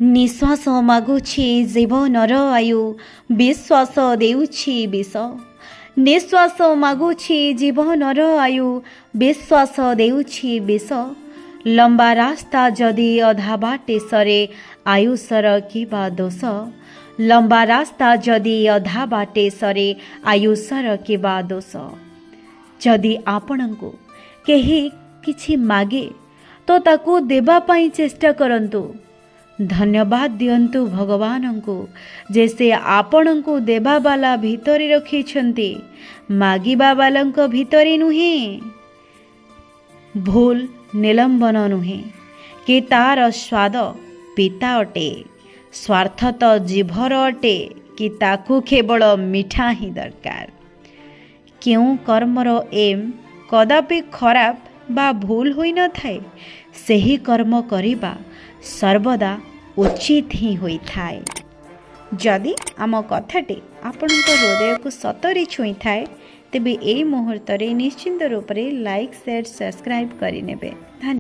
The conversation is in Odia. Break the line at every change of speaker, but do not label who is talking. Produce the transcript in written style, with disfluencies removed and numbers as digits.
ନିଶ୍ୱାସ ମାଗୁଛି ଜୀବନର ଆୟୁ, ବିଶ୍ୱାସ ଦେଉଛି ବିଷ। ନିଶ୍ୱାସ ମାଗୁଛି ଜୀବନର ଆୟୁ, ବିଶ୍ୱାସ ଦେଉଛି ବିଷ। ଲମ୍ବା ରାସ୍ତା ଯଦି ଅଧା ବାଟେ ସରେ, ଆୟୁଷର କି ବା ଦୋଷ? ଲମ୍ବା ରାସ୍ତା ଯଦି ଅଧା ବାଟେ ସରେ, ଆୟୁଷର କି ବା ଦୋଷ? ଯଦି ଆପଣଙ୍କୁ କେହି କିଛି ମାଗେ ତ ତାକୁ ଦେବା ପାଇଁ ଚେଷ୍ଟା କରନ୍ତୁ। ଧନ୍ୟବାଦ ଦିଅନ୍ତୁ ଭଗବାନଙ୍କୁ ଯେ ସେ ଆପଣଙ୍କୁ ଦେବାବାଲା ଭିତରେ ରଖିଛନ୍ତି, ମାଗିବା ବାଲାଙ୍କ ଭିତରେ ନୁହେଁ। ଭୁଲ ନିଲମ୍ବନ ନୁହେଁ କି ତାର ସ୍ୱାଦ ପିତା ଅଟେ। ସ୍ୱାର୍ଥ ତ ଜିଭର ଅଟେ କି ତାକୁ କେବଳ ମିଠା ହିଁ ଦରକାର। କେଉଁ କର୍ମର ଏମ୍ କଦାପି ଖରାପ ବା ଭୁଲ ହୋଇନଥାଏ, ସେହି କର୍ମ କରିବା ସର୍ବଦା ଉଚିତ ହିଁ ହୋଇଥାଏ। ଯଦି ଆମ କଥାଟି ଆପଣଙ୍କ ହୃଦୟକୁ ସତରେ ଛୁଇଁଥାଏ, ତେବେ ଏଇ ମୁହୂର୍ତ୍ତରେ ନିଶ୍ଚିନ୍ତ ରୂପରେ ଲାଇକ୍, ସେୟାର, ସବସ୍କ୍ରାଇବ୍ କରିନେବେ। ଧନ୍ୟବାଦ।